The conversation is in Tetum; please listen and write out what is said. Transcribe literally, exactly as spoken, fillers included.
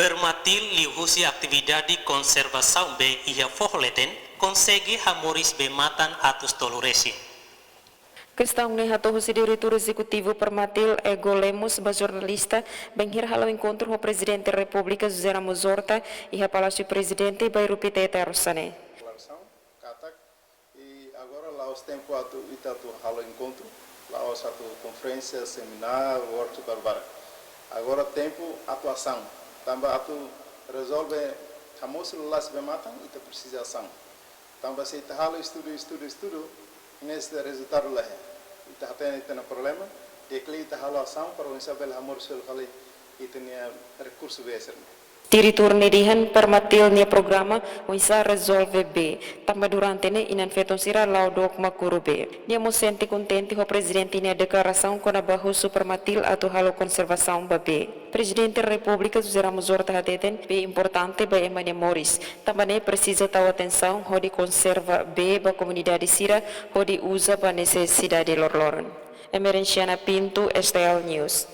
Permatil liuhusi atividade konservasaun bee iha foho leten konsege hamoris bee-matan atus tolu resin. Kestaun ne'e hato'o husi Diretór Ezekutivu Permatil, Ego Lemos, ba jornalista bainhira hala'o enkontru ho Prezidente Repúblika José Ramos Horta iha Palásiu Prezidente, Bairru Pitete, Arosané. Deklarasaun katak, i agora la'ós tempu atu ita atu halo enkontru, la'ós atu konferénsia, semináriu, workshop barak-barak. Agora tempu atu asaun. Tanba atu rezolve hamosu lalasu bee-matan, ita presiza asaun. Tanba se ita halo estudu, estudu, estudu, ne'e rezultadu la iha. Ita hatene ita-nia problema, di'ak liu ita halo asaun para oinsá bele hamoris fali ita-nia rekursu bee sira-ne'e. Diretór ne'e dehan Permatil nia programa oinsá rezolve bee, tanba durante ne'e inan-feton sira la'o dook mak kuru bee. Nia mós sente kontente ho Prezidente nia deklarasaun kona-ba husu Permatil atu halo konservasaun ba bee. Prezidente Repúblika José Ramos Horta hateten bee importante ba ema nia moris, tanba ne'e presiza tau atensaun hodi konserva bee ba komunidade sira hodi uza ba nesesidade loroloron. Emerenciana Pinto, S T L News.